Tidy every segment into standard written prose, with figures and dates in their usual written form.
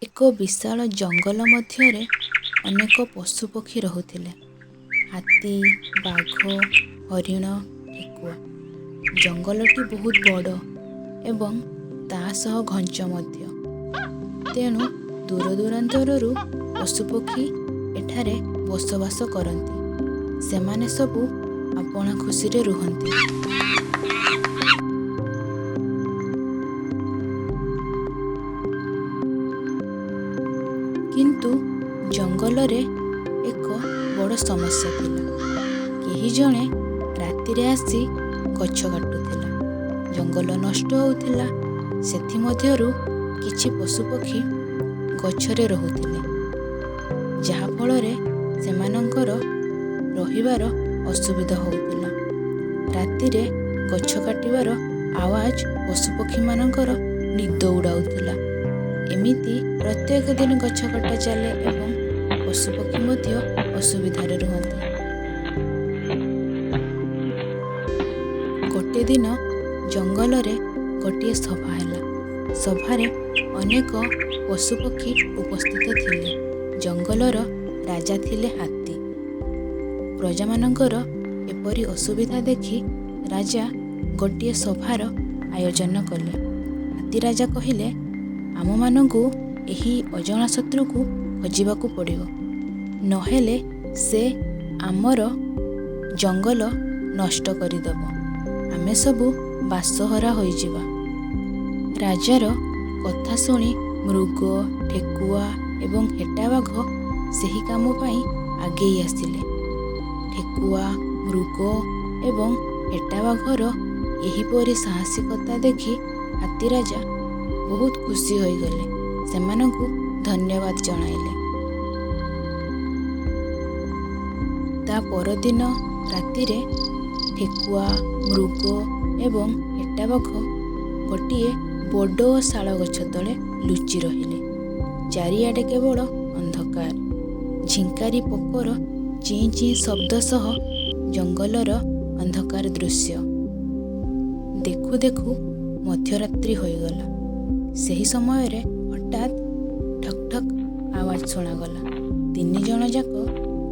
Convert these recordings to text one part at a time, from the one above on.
ଏକ ବିଶାଳ ଜଙ୍ଗଲ ମଧ୍ୟରେ ଅନେକ ପଶୁପକ୍ଷୀ ରହୁଥିଲେ। ହାତୀ, ବାଘ, ହରିଣ, ଠେକୁଆ। ଜଙ୍ଗଲଟି ବହୁତ ବଡ଼ ଏବଂ ତା ସହ ଘଞ୍ଚ ମଧ୍ୟ। ତେଣୁ ଦୂରଦୂରାନ୍ତରରୁ ପଶୁପକ୍ଷୀ ଏଠାରେ ବସବାସ କରନ୍ତି। ସେମାନେ ସବୁ ଆପଣା ଖୁସିରେ ରୁହନ୍ତି। କିନ୍ତୁ ଜଙ୍ଗଲରେ ଏକ ବଡ଼ ସମସ୍ୟା ଥିଲା। କେହି ଜଣେ ରାତିରେ ଆସି ଗଛ କାଟୁଥିଲା। ଜଙ୍ଗଲ ନଷ୍ଟ ହେଉଥିଲା। ସେଥିମଧ୍ୟରୁ କିଛି ପଶୁପକ୍ଷୀ ଗଛରେ ରହୁଥିଲେ, ଯାହାଫଳରେ ସେମାନଙ୍କର ରହିବାର ଅସୁବିଧା ହେଉଥିଲା। ରାତିରେ ଗଛ କାଟିବାର ଆୱାଜ ପଶୁପକ୍ଷୀମାନଙ୍କର ନିଦ ଉଡ଼ାଉଥିଲା। ଏମିତି ପ୍ରତ୍ୟେକ ଦିନ ଗଛ କଟା ଚାଲେ ଏବଂ ପଶୁପକ୍ଷୀ ମଧ୍ୟ ଅସୁବିଧାରେ ରୁହନ୍ତି। ଗୋଟେ ଦିନ ଜଙ୍ଗଲରେ ଗୋଟିଏ ସଭା ହେଲା। ସଭାରେ ଅନେକ ପଶୁପକ୍ଷୀ ଉପସ୍ଥିତ ଥିଲେ। ଜଙ୍ଗଲର ରାଜା ଥିଲେ ହାତୀ। ପ୍ରଜାମାନଙ୍କର ଏପରି ଅସୁବିଧା ଦେଖି ରାଜା ଗୋଟିଏ ସଭାର ଆୟୋଜନ କଲେ। ହାତୀ ରାଜା କହିଲେ, ଆମମାନଙ୍କୁ ଏହି ଅଜଣା ଶତ୍ରୁକୁ ଖୋଜିବାକୁ ପଡ଼ିବ, ନହେଲେ ସେ ଆମର ଜଙ୍ଗଲ ନଷ୍ଟ କରିଦେବ। ଆମେ ସବୁ ବାସହରା ହୋଇଯିବା। ରାଜାର କଥା ଶୁଣି ମୃଗ, ଠେକୁଆ ଏବଂ ହେଟାବାଘ ସେହି କାମ ପାଇଁ ଆଗେଇ ଆସିଲେ। ଠେକୁଆ, ମୃଗ ଏବଂ ହେଟାବାଘର ଏହିପରି ସାହସିକତା ଦେଖି ହାତୀରାଜା ବହୁତ ଖୁସି ହୋଇଗଲେ। ସେମାନଙ୍କୁ ଧନ୍ୟବାଦ ଜଣାଇଲେ। ତା ପରଦିନ ରାତିରେ ଠେକୁଆ, ମୃଗ ଏବଂ ହେଟାବାଘ ଗୋଟିଏ ବଡ଼ ଶାଳ ଗଛ ତଳେ ଲୁଚି ରହିଲେ। ଚାରିଆଡ଼େ କେବଳ ଅନ୍ଧକାର। ଝିଙ୍କାରି ପୋକର ଚିଁ ଚିଁ ଶବ୍ଦ ସହ ଜଙ୍ଗଲର ଅନ୍ଧକାର ଦୃଶ୍ୟ। ଦେଖୁ ଦେଖୁ ମଧ୍ୟରାତ୍ରି ହୋଇଗଲା। ସେହି ସମୟରେ ହଠାତ୍ ଠକ୍ ଠକ୍ ଆୱାଜ ଶୁଣାଗଲା। ତିନି ଜଣ ଯାକ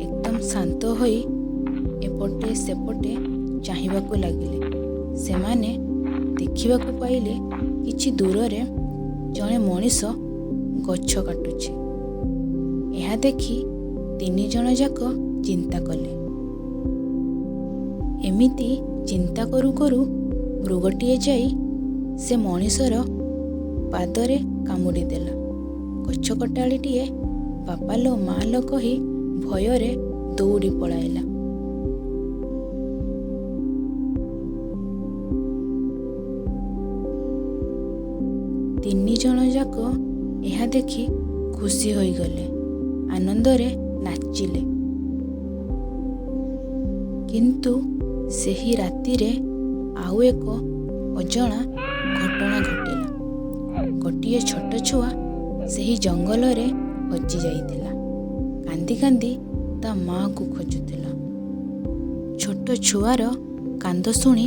ଏକଦମ ଶାନ୍ତ ହୋଇ ଏପଟେ ସେପଟେ ଚାହିଁବାକୁ ଲାଗିଲେ। ସେମାନେ ଦେଖିବାକୁ ପାଇଲେ କିଛି ଦୂରରେ ଜଣେ ମଣିଷ ଗଛ କାଟୁଛି। ଏହା ଦେଖି ତିନି ଜଣ ଯାକ ଚିନ୍ତା କଲେ। ଏମିତି ଚିନ୍ତା କରୁ କରୁ ମୃଗଟିଏ ଯାଇ ସେ ମଣିଷର ପାଦରେ କାମୁଡ଼ି ଦେଲା। ଗଛ କଟାଳିଟିଏ ବାପାଲୋ ମାଲୋ କହି ଭୟରେ ଦୌଡ଼ି ପଳାଇଲା। ତିନି ଜଣ ଯାକ ଏହା ଦେଖି ଖୁସି ହୋଇଗଲେ, ଆନନ୍ଦରେ ନାଚିଲେ। କିନ୍ତୁ ସେହି ରାତିରେ ଆଉ ଏକ ଅଜଣା ଘଟଣା ଘଟିଲା। ଗୋଟିଏ ଛୋଟ ଛୁଆ ସେହି ଜଙ୍ଗଲରେ ହଜି ଯାଇଥିଲା। କାନ୍ଦି କାନ୍ଦି ତା ମାଆକୁ ଖୋଜୁଥିଲା। ଛୋଟ ଛୁଆର କାନ୍ଦ ଶୁଣି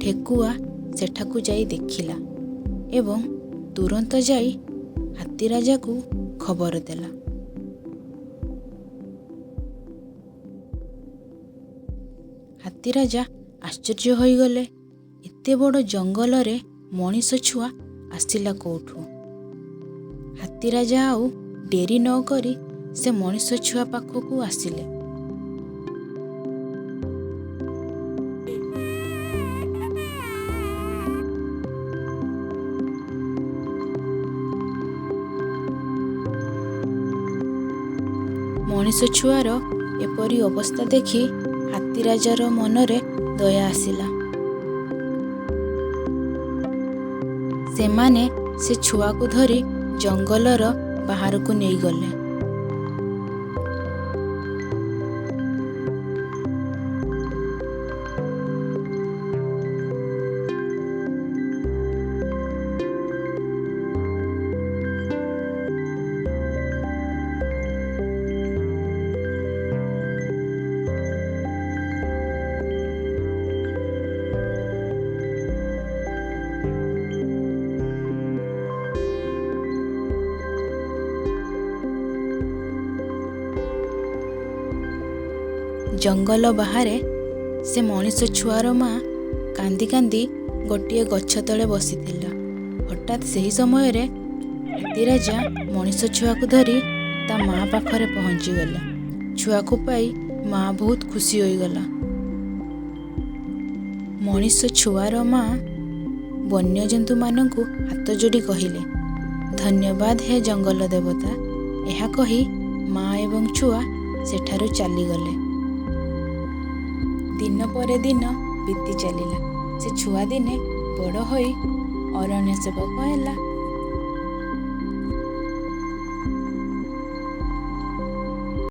ଠେକୁଆ ସେଠାକୁ ଯାଇ ଦେଖିଲା ଏବଂ ତୁରନ୍ତ ଯାଇ ହାତୀରାଜାକୁ ଖବର ଦେଲା। ହାତୀରାଜା ଆଶ୍ଚର୍ଯ୍ୟ ହୋଇଗଲେ। ଏତେ ବଡ଼ ଜଙ୍ଗଲରେ ମଣିଷ ଛୁଆ ଆସିଲା କୋଉଠୁ? ହାତୀରାଜା ଆଉ ଡେରି ନ କରି ସେ ମଣିଷ ଛୁଆ ପାଖକୁ ଆସିଲେ। ମଣିଷ ଛୁଆର ଏପରି ଅବସ୍ଥା ଦେଖି ହାତୀରାଜାର ମନରେ ଦୟା ଆସିଲା। ସେମାନେ ସେ ଛୁଆକୁ ଧରି ଜଙ୍ଗଲର ବାହାରକୁ ନେଇଗଲେ। ଜଙ୍ଗଲ ବାହାରେ ସେ ମଣିଷ ଛୁଆର ମା କାନ୍ଦି କାନ୍ଦି ଗୋଟିଏ ଗଛ ତଳେ ବସିଥିଲା। ହଠାତ୍ ସେହି ସମୟରେ ହାତୀରାଜା ମଣିଷ ଛୁଆକୁ ଧରି ତା ମା ପାଖରେ ପହଞ୍ଚିଗଲା। ଛୁଆକୁ ପାଇ ମା ବହୁତ ଖୁସି ହୋଇଗଲା। ମଣିଷ ଛୁଆର ମା ବନ୍ୟଜନ୍ତୁମାନଙ୍କୁ ହାତ ଯୋଡ଼ି କହିଲେ, ଧନ୍ୟବାଦ ହେ ଜଙ୍ଗଲ ଦେବତା। ଏହା କହି ମା ଏବଂ ଛୁଆ ସେଠାରୁ ଚାଲିଗଲେ। ଦିନ ପରେ ଦିନ ବିତି ଚାଲିଲା। ସେ ଛୁଆ ଦିନେ ବଡ଼ ହୋଇ ଅରଣ୍ୟ ସେବକ ହେଲା।